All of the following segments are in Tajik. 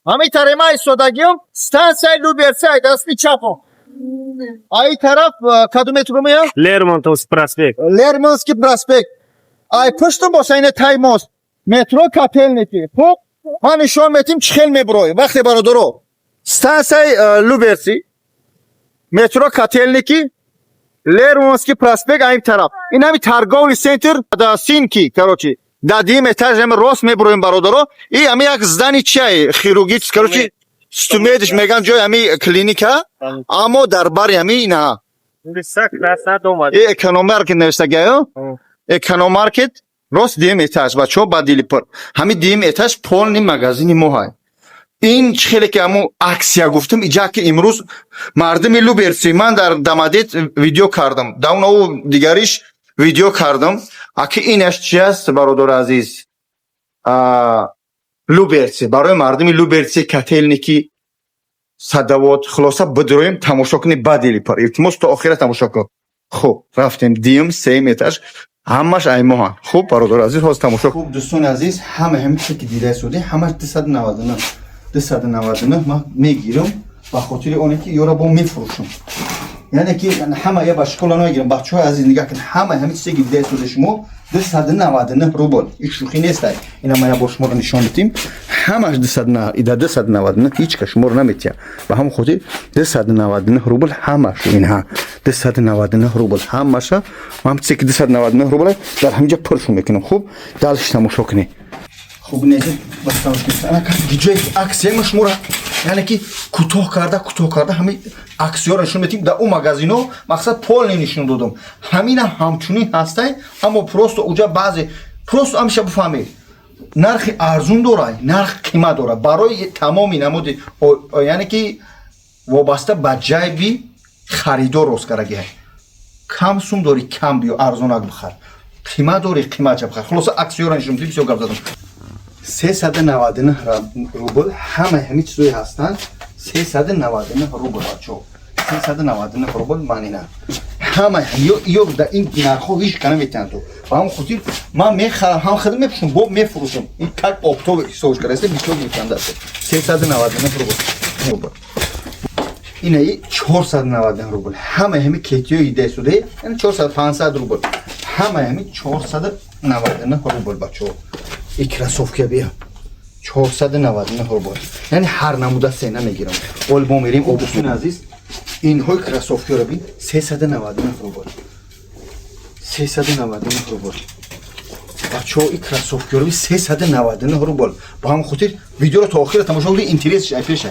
Ҳамин тарема истодагиём, станцияи Люберцы ай дасти чапом. Ай тараф кадом метро меяд? Лермонтовский проспект. Лермонский проспект. Ай пуштум боша, ине тай мост. Метро Котельники. Хуб, ман нишон метим, чӣ хел мебурой. Вақте, бародаро, станцияи Люберцы, метро Котельники, Лермонский проспект айн тараф. Ин ҳами торговый центр да Синки, короче. Да дим этаж ҳами рост мебуроем, бародаро. И ҳами як здание чиай, хирургический, короче, Стумедиш меган, ҷои ҳами клиника, аммо дар бари ҳами ина. Красна дома. И Экономаркет навиштагиаё? Экономаркет, рост дим этаж, бачаҳо, ба дили пур. Ҳами дим этаж полный магазини мо ҳай. Ин чӣ хеле ки ҳамун акция гуфтам, иҷа ки имрӯз мардуми Люберцы, ман дар Дамадет видео кардам, даунаву дигариш видео кардам. Аки инаш чи аст, бародари азиз? Люберцы, барои мардуми Люберцы, Котельники, Садовод, хулоса, бидроем, тамошо кунед ба дили пур. Илтимос, то охира тамошо кун. Хуб, рафтем дим, сеюм этаж, ҳамаш аймоҳан. Хуб, бародари азиз, ҳозир тамошо. Хуб, дӯстони азиз, ҳама ҳами чизе ки дида истоди, ҳамаш 299, 299. Ман мегирам ба хотири оне ки ёра бо мефурӯшам, яъне ки ҳама я ба школа намегирам. Бачаҳои азиз, нигаҳ кунед, ҳама ҳами чизе ки дида истоди шумо, 299 рубл. Ин шӯхӣ нестай. Ина ман як бор шуморо нишон медиҳем, ҳамаш ида 299, ҳеҷ кас шуморо наметиҳад. Ба ҳамон хотир 299 рубл ҳамаш, инҳа 299 рубл ҳамаша. Ман чизе ки 299 рубл дар ҳаминҷа пуршон мекунам. Хуб, дальше тамошо кунед. Хуб, незид, бас тамошо кунед. Ана ҷое акция ма шуморо, яъне ки кӯтоҳ карда, кӯтоҳ карда ҳамин аксияро нишон медиҳем. Дар ӯ магазино мақсад полный нишон додам, ҳамина ҳамчунин ҳастай, аммо просто уҷа баъзе, просто ҳамеша бифаҳмед, нархи арзун дорад, нарх қимат дорад барои тамоми намуди, яъне ки вобаста ба ҷайби харидор рост карагиҳай. Кам сум дорӣ, кам биё, арзонак бихар, қимат дорӣ, қиматша бихар. Хулоса, аксияро нишон медиҳем. Бисёр гап задам. 399 рубл ҳамаи ҳамин чизое ҳастанд, 399 рубл, бачаҳо, 399 рубл. Ман ина ҳамаи ё дар ин нархҳо ҳеҷ ка наметиҳанд. Ту ба ҳамон хотир ман мехарам, ҳам худам мепӯшам, бо мефурӯшам. Ин как оптовый ҳисобш кардаст, бисёр гирифтанда. 399 рубл. Инаи 499 рубл ҳамаи ҳами кетиёи десуде, яъне 400, 500 рубл ҳамаи ҳами, 499 рубл, бачаҳо. И кроссовка бия, 499 рубл. Яъне ҳар намуда сена мегирам. Ол мо мерем. Обустуни азиз, инҳои кроссовкаро бин, 399 рубл, 399 рубл, бачаҳо. И кроссовкаро бин, 399 рубл. Ба ҳамон хотир видеоро то охира тамошо кунед, интерес ш пеша.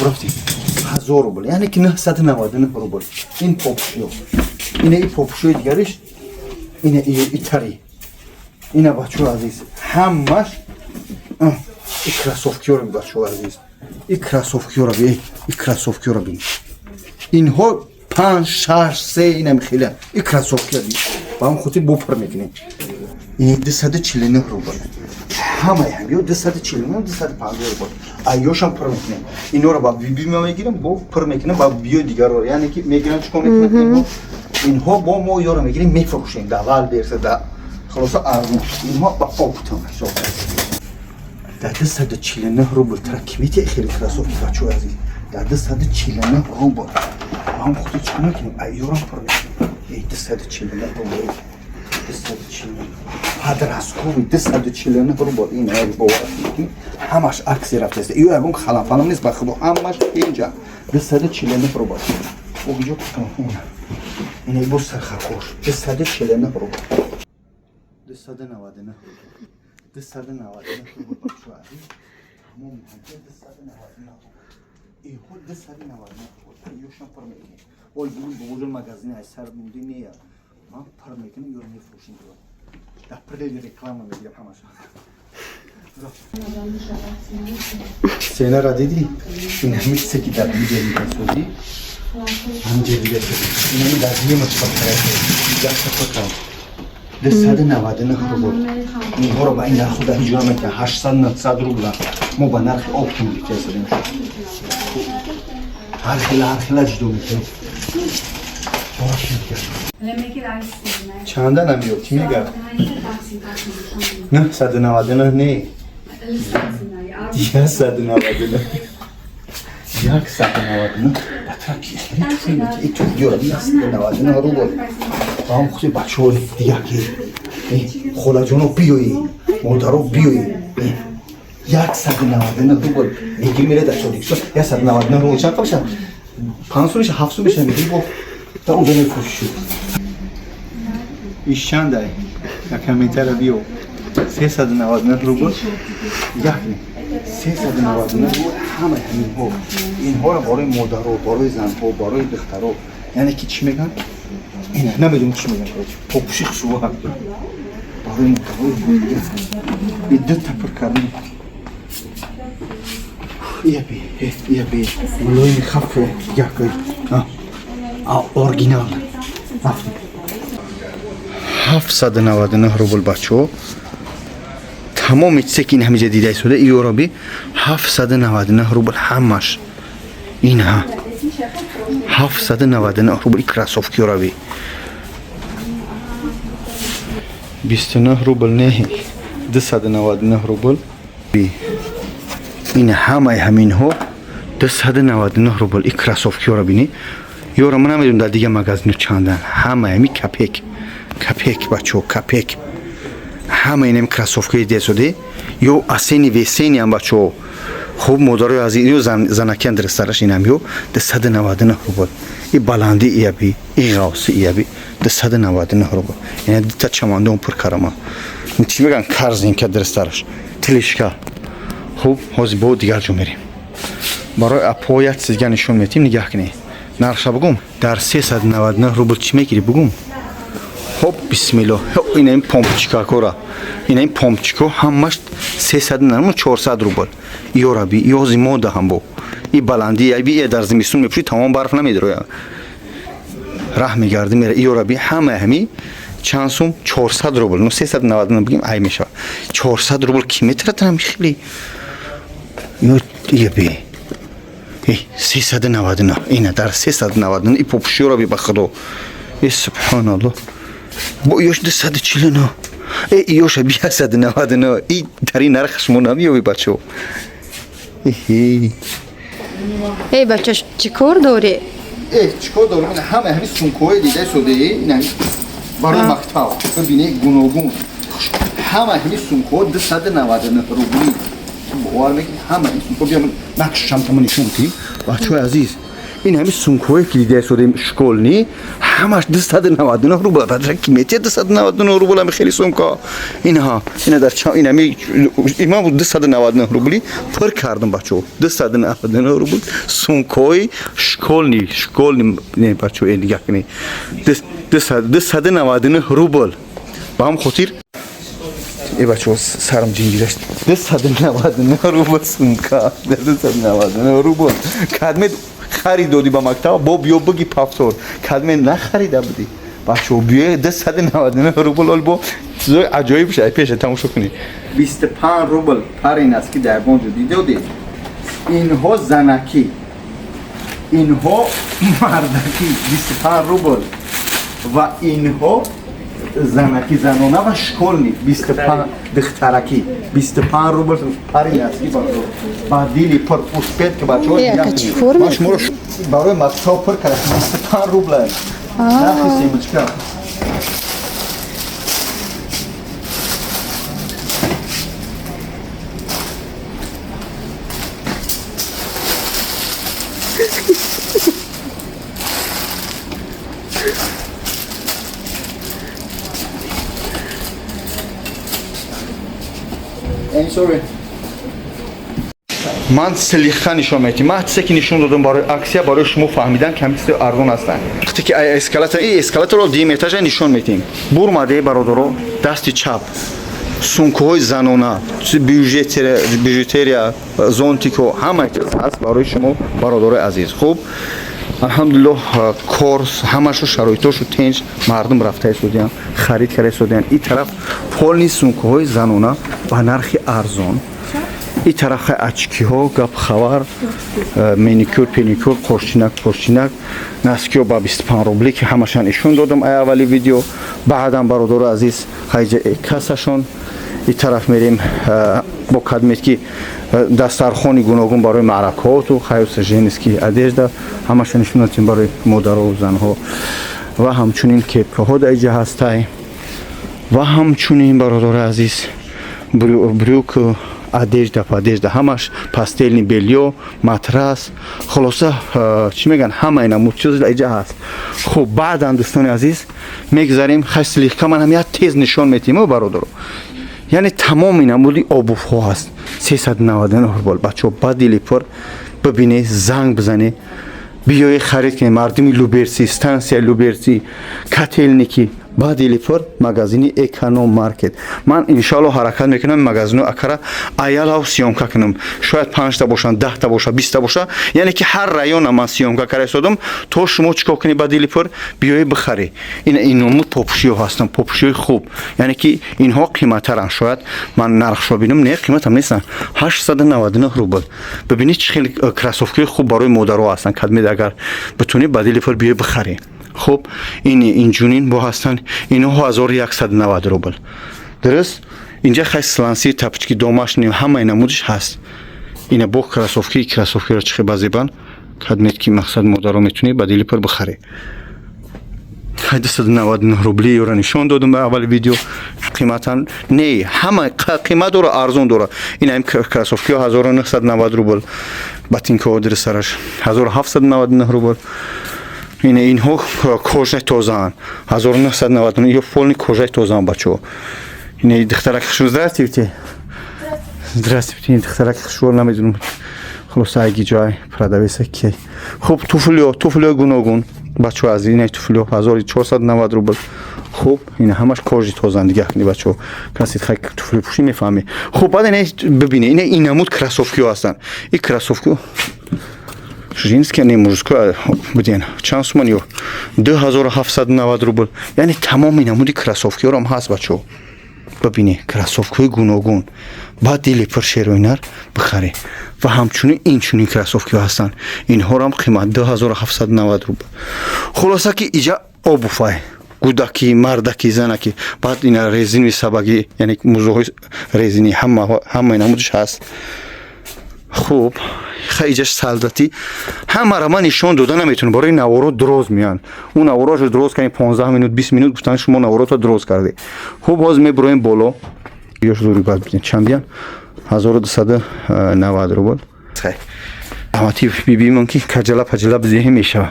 Рафтем, 1000 рубл, яъне ки 999 рубл. Ин попушиё, ина и попушиёи дигариш, ина итари, ина, бачаҳо азиз, ҳамаш. И кроссовкиёро би, бачаҳо азиз, и кроссовкиёро би, и кроссовкиёро бин. Инҳо панҷ, шаш, се, инам хеле. И кроссовкиё би, ба ҳамон хотир бо пур мекунем. Ин 249 рубл ҳамаи ҳам, ё 249, 250 рубл. Айёшам пур мекунем. Инҳоро ба биби ма мегирем, бо пур мекунем, ба биёи дигарро, яъне ки мегирам, чикор мекунем? Инҳо бо мо ёро мегирем, мефурӯшем да Валберса, да, хулоса, арзон. Инҳо ба оптом ҳисоб. Дар 249 рубл тра кимити хеле кроссовки, бачаҳои азиз, дар 249 рубл. Ба ҳам хотир чикор мекунем? Айёрам пур мекунем. Эй, 249 рубл, 249, подростковый, 249 рубл. Ин бовар мекунӣ, ҳамаш акция рафтааст. Ё ягон халам-фалам нест, ба худо, ҳамаш инҷа 249 рубл. Огиҷо ина бо сархакош, 249 рубл, 299 рубл, 299 рубл, бачаҳо азиз, тамоми ҳамҷа 299 рубл. Инҳо 299 рубл. Ёшам пур мекунем. Ой, бугун, бобоҷон, магазини ай сар мунди нея, ман пур мекунем, ёро мефурӯшем. Дар прели реклама мегирам ҳамаша. Ценара дидӣ? Ин ҳами чизе ки дар ҳамиҷа дидасозӣ, ҳамиҷа дидасозӣ, ин ҳами дар димаш пакарам, 299 рубл. Инҳоро ба ин нарху дар ҳеҷ ҷо наметиҳанд, 800, 900 рубла. Мо ба нархи оптом гирифта истодем. Ҳар хела, ҳар хела ҷудо мекунем. Чанда намеёб, чӣ мега? 999 не. 199, 199. Батраки хеле ту ёра 199 рубл. Ба ҳам худи бачаҳо дига ки холаҷоно биёӣ, модаро биёӣ. 199 рубл мегири, мере дар Тоҷикистон 199 рубл чанд мешавад? 5 сум меша, 7 сум меша, мегири, бо дар онҷо мефурӯшӣ. Иш чандай? Як комментара биё. 399 рубл. Як 399 рубл ҳамаи ҳаминҳо. Инҳоро барои модаро, барои занҳо, барои духтаро. Яъне ки чӣ мегӯянд? Ина намедонам чӣ мегӯянд, короче. Попуши хушбӯ ҳам. Барои модаро и ду та пур кардем. Ия би, ия би. Мулоими хаф як. А оригинал. Рафтем. 799 рубл, бачаҳо. Тамоми чизе ки ин ҳамиҷа дида истода, иёро би, 799 рубл ҳамаш. Ина 799 рубл и кроссовкиёро би. 29 рубл не, 299 рубл. Би. Ин ҳамаи ҳаминҳо 299 рубл и кроссовкиёро бинӣ. Ёро ман намедонам дар дигар магазино чандан. Ҳамаи ҳами копек. Копек, бачаҳо, копек. Ҳама инами кроссовкаи десоде ё осенний весенний ам, бачаҳо. Хуб, модарои азиз, ё занакиан дирастараш инам ё 299 рубл. И баланди ияби, и ғавси ияби 299 рубл. Яъне дута чамандон пур карама. Чӣ мегӯянд, корзинка дирастараш, тележка. Хуб, ҳозир бо дигар ҷо мерем. Барои апо як чиз дига нишон метим, нигаҳ кунед. Нархша бугум, дар 399 рубл чӣ мегирӣ, бугум? Хоп, бисмилло. Ина ин помпочкакора. Ина ин помпочко ҳамаш 300, 400 рубл. Ёра би, ёзи мода ҳам бо. И баланди, би дар зимистон мепӯши, тамом барф намедроя. Раҳ мегарди мера. Ёра би, ҳама ҳами чанд сум? 400 рубл. Ну 399 бигим, ай мешавад. 400 рубл ки метаратам хеле. Ё ия би. 399. Ина дар 399 и попушёра би, ба худо. Э, субҳаналлоҳ. Бо ёш 249. Э, ёша би 199. И дар ин нарх шумо намеёбӣ, бачаҳо. Эҳе. Эй, бача, чӣ кор дорӣ? Э, чӣ кор дорам? Ина ҳама ҳами сумкаҳои дида шудаи, ина барои мактаб. Бибинед, гуногун. Ҳама ҳами сумкаҳо 299 рубли. Бовар мекунед, ҳама ин сумкаҳо биё накшам тамо нишон кунем. Бачаҳои азиз, ин ҳами сумкаҳое ки дида шудаем школьный, ҳамаш 299 рубл. Бадрак ки метия 299 рубл ҳами хеле сумка. Инҳа, ина дар ча ин ҳами имам 299 рубли пур кардам, бачаҳо. 299 рубл сумкаҳои школьный, школьный не, бачаҳо, ин нигоҳ кунед. 299 рубл. Ба ҳам хотир э бачаҳо, сарам ҷингирашт. 299 рубл сумка, 299 рубл. Кадмед харид додӣ ба мактаб, бо биё биги пафтор. Кадме нахарида будӣ, бачаҳо, биё 299 рубл. Ол бо чизои аҷоиб шай пеша тамошо кунед. 25 рубл парин аст ки дар ягон ҷо дидодед. Инҳо занакӣ, инҳо мардакӣ, 25 рубл. Ва инҳо занакӣ, занона ва школьный, 25, духтаракӣ, 25 рубл парин аст ки ба дили пур успеть ки бачаҳо. Э, ака, чӣ кор ман шуморо барои мактаб пур кардам, 25 рубл нархи семечка. Sorry. Ман селиха нишон метим. Ман чизе ки нишон додам барои аксия, барои шумо фаҳмидан, ки ҳамин чизи арзон ҳастанд. Вақте ки эскалатор, и эскалаторро дуюм этажа нишон метим. Бурмаде, бародаро, дасти чап сумкаҳои занона, бижутерия, зонтико, ҳама чиз ҳаст барои шумо, бародарои азиз. Хуб, алҳамдулиллоҳ, кор ҳамашу шароитошу тенҷ, мардум рафта истодиян, харид карда истодиян. И тараф полный сумкаҳои занона ба нархи арзон. И тараф очкиҳо, гап хабар, маникюр, педикюр, қошчинак, пошчинак, носкиҳо ба 25 рубли, ки ҳамашан ишон додам ай аввали видео. Баъдан, бародари азиз, хайҷа кассашон. И тараф мерем, бо кадмет ки дастархони гуногун барои маъракаоту хаёса, женский одежда ҳамаша нишон додем барои модарову занҳо. Ва ҳамчунин кепкаҳо дар иҷа ҳастай. Ва ҳамчунин, бародари азиз, брюк, одежда, одежда ҳамаш, постельный бельё, матрас, хулоса, чӣ мегӯянд, ҳамаи намуд чиз иҷа ҳаст. Хуб, баъдан, дӯстони азиз, мегзарем. Хай, слегка ман ҳам як тез нишон метиҳем, бародаро. Яъне тамоми намуди обувҳо ҳаст, 399 рубл. Бачаҳо, ба дили пур бибине, занг бизане, биёе, харид кунед. Мардуми Люберцы, стансия Люберцы, Котельники, ба дили пур магазини Эконом Маркет. Ман, иншоалло, ҳаракат мекунам, магазину акара аялав съёмка кунам. Шояд панҷта бошанд, 10та боша, 20та боша, яъне ки ҳар района ман съёмка кара истодам, то шумо чӣ кор кунед, ба дили пур биёе, бихарӣ. Ин иному попушиё ҳастанд, попушиёи хуб, яъне ки инҳо қиматтаранд. Шояд ман нархшо бинам, не, қиматам нестанд, 899 рубл. Бибинед, чӣ хеле кроссовкаи хуб барои модаро ҳастанд. Кадмед, агар битунед, ба дили пур биёе, бихарӣ. Хуб, ин инчунин бо ҳастанд, инҳо 1190 рубл. Дуруст, инҷа хай сланцы, тапочки домашний, ҳамаи намудиш ҳаст. Ина бо кроссовки, кроссовкиро чӣ хел базебан. Кадмед ки мақсад модаро метунед ба дили пур бихаред. 299 рубли ёро нишон додам ба аввали видео. Қиматан не, ҳама қимат дора, арзон дора. Ин ҳам кроссовкиҳо 1990 рубл, ботинкаҳо дирсараш 1799 рубл. Ин инҳо кожаи тозаанд, 1999, ё полный кожаи тозаанд, бачаҳо. Ин духтарак хушу, здравствуйте, здравствуйте. Ин духтарак хушро намедонам, хулоса, айги ҷой продавеца ки. Хуб, туфлиё, туфлиё гуногун, бачаҳо, аз ина туфлиё 1490 рубл. Хуб, ина ҳамаш кожи тозаанд. Дига кни, бачаҳо, касе хай туфли пӯшӣ, мефаҳме. Хуб, баъд ина бибине, ина инамуд кроссовкиҳо ҳастанд. И кроссовкиҳо женская, не, мужская буден, чанд суман ё? 2790 рубл. Яъне тамоми намуди кроссовкиҳорам ҳаст, бачаҳо. Бибине, кроссовкаҳои гуногун, ба дили пур шероинар бихаред. Ва ҳамчунин инчунин кроссовкиҳо ҳастанд, инҳорам қимат 2790 рубл. Хулоса ки иҷа обувай гудакӣ, мардакӣ, занакӣ. Баъд ина резиновый сапоги, яъне музоҳои резини, ҳамаи намудиш ҳаст. Хуб, иҷаш солдатӣ, ҳамаро ман нишон дода наметавонам, барои наворо дроз меянд. Ӯ наворошо дроз кардем, 15 минут, 20 минут. Гуфтанд, шумо наворото дроз кардед. Хуб, ҳозир мебуроем боло. Ёш зури бад бинед, чандиян? 1290 рубл. Раҳмати бибимон ки каҷала паҷала бизеҳӣ мешава.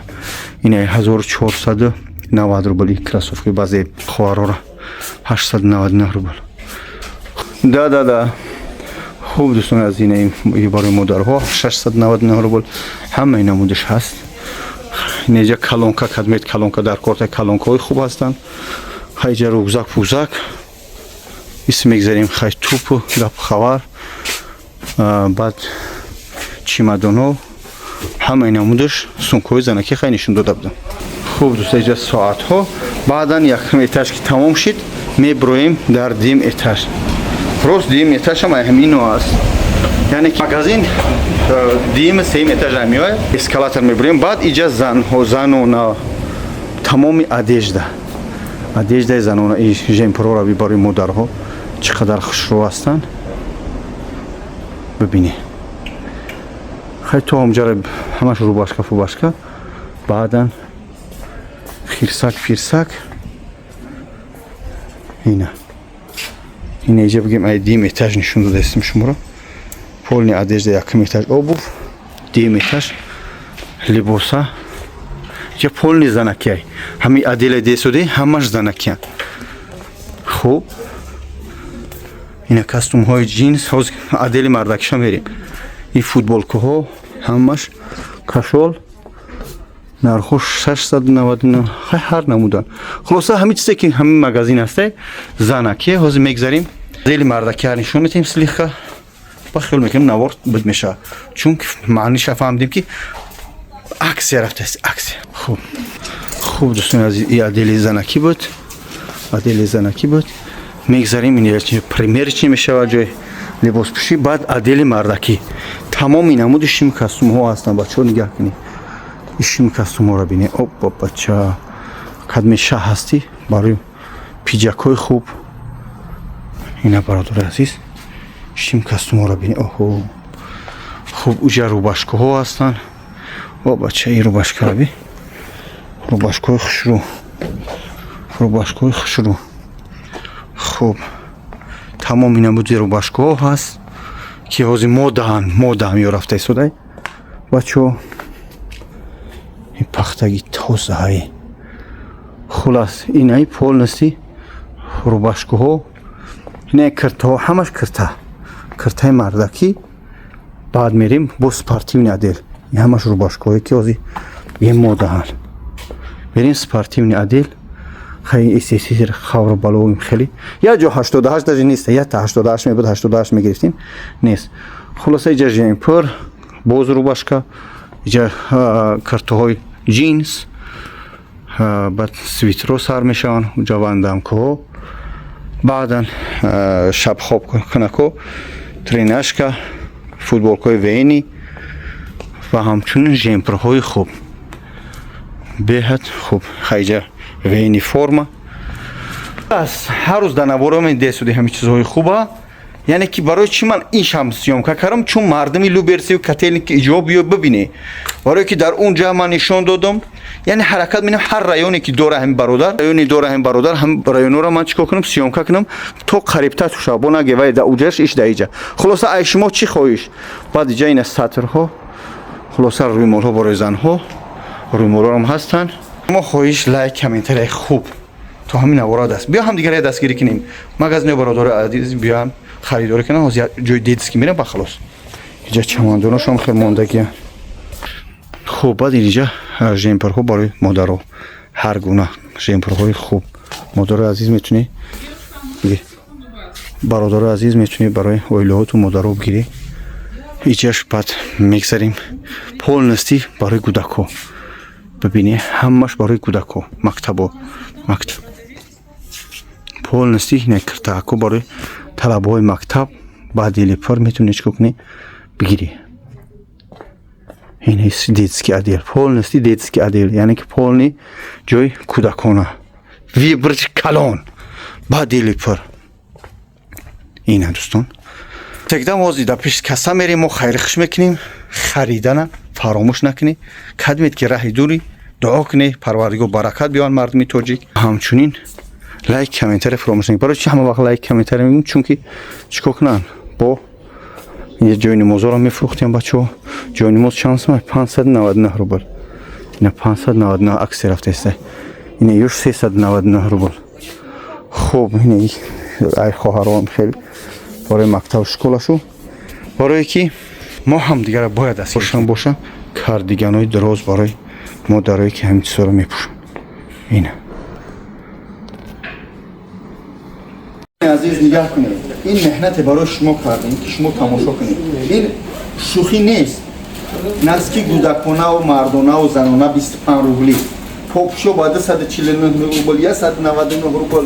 Ина 1490 рубли кроссовки, баъзе хоҳарора 899 рубл. Да, да, да. Хуб, дӯстони аз ина барои модарҳо 699 рубл, ҳамаи намудиш ҳаст. Инеҷа колонка, кадмет колонка дар корта, колонкаҳои хуб ҳастанд. Хайҷа рюкзак, пузак ис мегзарем. Хай, тупу гап хабар, баъд чемодонҳо, ҳамаи намудаш, сумкаҳои занакӣ, хай, нишон дода будам. Хуб, дӯста, иҷа соатҳо. Баъдан якум этаж ки тамом шид, меброем дар дуюм этаж. Рост, дуюм этажам ҳамино аст, яъне магазин дуюм, сеюм этаж меояд. Эскалатор мебурем. Баъд иҷа занҳо, занона, тамоми одежда, одеждаи занона. Жемпрора барои модарҳо чӣ қадар хушрӯ ҳастанд, бибинед. Хай, то ҳамҷара ҳамаш рубашка, фубашка, баъдан хирсак, фирсак. Ина, ина иҷа бигем, ай дуюм этаж нишон додаистем шуморо. Полный одежда якум этаж, обувь, дуюм этаж либоса. Иҷа полный занакиай, ҳами отдела десоди ҳамаш занакиян. Хуб, ина костюмҳои ҷинс. Ҳозир отдели мардакиша мерем. Ин футболкаҳо ҳамаш кашол, нархҳо 699, ҳар намудан. Хулоса, ҳамин чизе ки ҳамин магазин ҳасте, занакие. Ҳозир мегзарем, отдели мардакия нишон метаҳем слегка. Ба хиёл мекунем, навор буд мешавад, чунки маъниша фаҳмидем ки акция рафтааст, акция. Хуб, хуб, дӯстони азиз, и отдели занакӣ буд, отдели занакӣ буд. Мегзарем, ин примерочный мешавад, ҷои либоспӯшӣ. Баъд отдели мардакӣ, тамоми намуди шим костюмҳо ҳастанд. Бачаҳо, нигаҳ кунед, ин шим костюмҳоро бинед. Опа, бача, кадме шаҳ ҳастӣ, барои пиджакҳои хуб. Ина, бародари азиз, шим костюморо бини. Оҳо, хуб, уҷа рубашкаҳо ҳастанд. О, бача, ин рубашкаро би, рубашкаҳои хушрӯ, рубашкаҳои хушрӯ. Хуб, тамом, ина буди рубашкаҳо ҳаст, ки ҳозир модаанд, модаам ё рафта истодай, бачаҳо. Ин пахтаги тозаҳай. Хулас, инаи полностью рубашкаҳо, инаи киртаҳо, ҳамаш кирта, киртаи мардакӣ. Баъд мерем бо спортивный отдел. Ин ҳамаш рубашкаҳое, ки ҳозир бигем модаанд. Мерем спортивный отдел. Хай, хавру балоим хеле як ҷо 88 даже нест. Якта 88 мебуд, 88 мегирифтем, нест. Хулоса, иҷа жемпур, боз рубашка, иҷа киртаҳои ҷинс, баъд свитеро сар мешаванд, ҷавандамкаҳо, баъдан шабхоб кунако, тренажка, футболкаҳои вени ва ҳамчунин жемпурҳои хуб, беҳад хуб. Хайҷа вени форма ас. Ҳар рӯз дар наворо медесуди ҳами чизҳои хуба. Яъне ки барои чӣ ман ин шам съёмка кардам? Чун мардуми Люберцию, Котельники иҷо биё бибине, барое ки дар он ҷа ман нишон додам. Яъне ҳаракат менам, ҳар районе ки дора ҳами бародар, районе дора ҳами бародар, ҳам районора ман чикор кунам, съёмка кунам, то қарибтар шава. Бо наге вай да уҷаш иш да иҷа. Хулоса, ай шумо чӣ хоҳиш? Баъд иҷа ина сатрҳо, хулоса, рӯймолҳо барои занҳо, рӯймолҳоам ҳастанд. Мо хоҳиш, лайк, комментарияи хуб то ҳамин навора даст биё, ҳамдигаре дастгирӣ кунем. Магазини бародари азиз биёям, харидорӣ кунам. Ҳозир ҷои детский мерам, ба халос. Иҷа чамандонашам хел мондагия. Хуб, баъд инҷа жемперҳо барои модаро, ҳар гуна жемперҳои хуб. Модарои азиз, метунӣ, бародарои азиз, метунӣ барои оилаҳоту модаро бигирӣ. Иҷаш баъд мегзарем, полностью барои кӯдакҳо. Бибинӣ, ҳамаш барои кӯдакҳо, мактабо, мактаб полностью. Ина киртаако барои талабаҳои мактаб. Ба дили пур метавонӣ чикор кунӣ, бигирӣ. Ин детский отдел, полностью детский отдел, яъне ки полный ҷои кӯдакона, выбор калон, ба дили пур. Ина, дӯстон, тегдам ҳозир дар пеши касса мерем, мо хайрихиш мекунем. Харидана фаромӯш накунӣ. Кадмед ки раҳи дури, дуо кунӣ, Парвардигор баракат биёвад мардуми тоҷик. Ҳамчунин лайк, комментария фаромӯш накунед. Барои чи ҳама вақт лайк, комментария мегӯм? Чунки чикор кунанд? Бо ин ҷои намозоро мефурӯхтем, бачаҳо. Ҷои намоз чанд сум? 599 рубл. Ина 599 акси рафтаиста. Ина юш 399 рубл. Хуб, ина ай хоҳарон хеле барои мактаб, школашу, барое ки мо ҳамдигара бояд дастгиршон боша. Кардиганои дароз барои модарое, ки ҳамин чизҳоро мепӯшанд. Ина, азиз, нигаҳ кунед, ин меҳнате барои шумо кардем, ки шумо тамошо кунед. Ин шӯхӣ нест. Носки кӯдаконаву мардонаву занона 25 рубли, попшо ба 249 рубл, 199 рубл.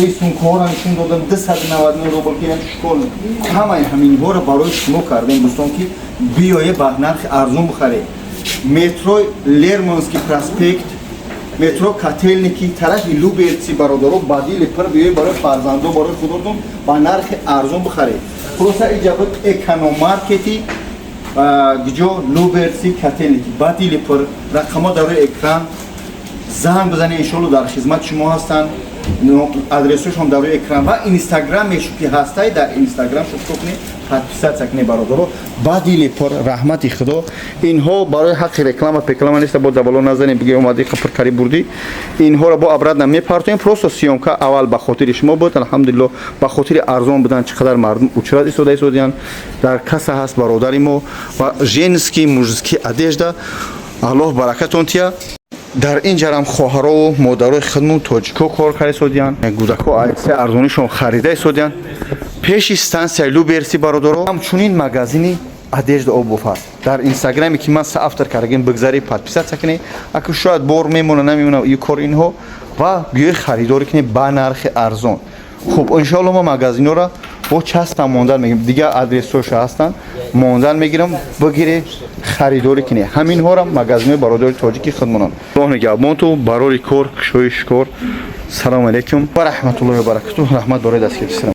Ин сумкаҳоро нишон додам, 299 рубл, ки школ. Ҳамаи ҳаминҳоро барои шумо кардем, дӯстон, ки биёе, ба нархи арзон бихаред. Метро Лермонтовский проспект, метро Котельники, тарафи Люберцы, бародаро, ба дили пир биёед, барои фарзандо, барои худотон ба нархи арзон бихаред. Хулоса, иҷа буд экономаркети гиҷо Люберцы, Котельники. Ба дили пир, рақамҳо дар рӯи экран, занг бизанед, иншоалло дар хизмати шумо ҳастанд. Адресҳошон дар рӯи экран ва инстаграмешу ки ҳастай, дар инстаграм шумо кунед, подписаться кунед, бародаро. Ба дили пур, раҳмати Худо. Инҳо барои ҳаққи реклама пеклама неста, бо дабало назанем, биге омади пуркари бурдӣ. Инҳоро бо обратно мепартоем. Просто съёмка аввал ба хотири шумо буд. Алҳамдулилло, ба хотири арзон будан чӣ қадар мардум очередь истода истодиянд. Дар касса ҳаст бародари мо ва женский, мужский одежда. Аллоҳ баракатон тия. Дар ин ҷарам хоҳарову модарои хидму тоҷико кор карда истодиянд, гӯдакҳо акси арзонишон харида истодиянд пеши стансияи Люберцы, бародаро. Ҳамчунин магазини одежда, обувь ҳаст. Дар инстаграме, ки ман соавтор кардагим, бигзари, подписаться кунед. Аку шояд бор мемона, намемона, и кор инҳо ва биёи харидорӣ кунед ба нархи арзон. Хуб, иншоалло, мо магазинҳоро бо частам мондан мегирем, дигар адресҳоша ҳастанд, мондан мегирам, бигире, харидорӣ кунед. Ҳаминҳоро магазинҳои бародари тоҷики худмонанд. Аллоҳ нигаҳбонту, барори кор, кушоиши кор. Салому алайкум ва раҳматуллоҳи ва баракатуҳ. Раҳмат барои дастгирӣ.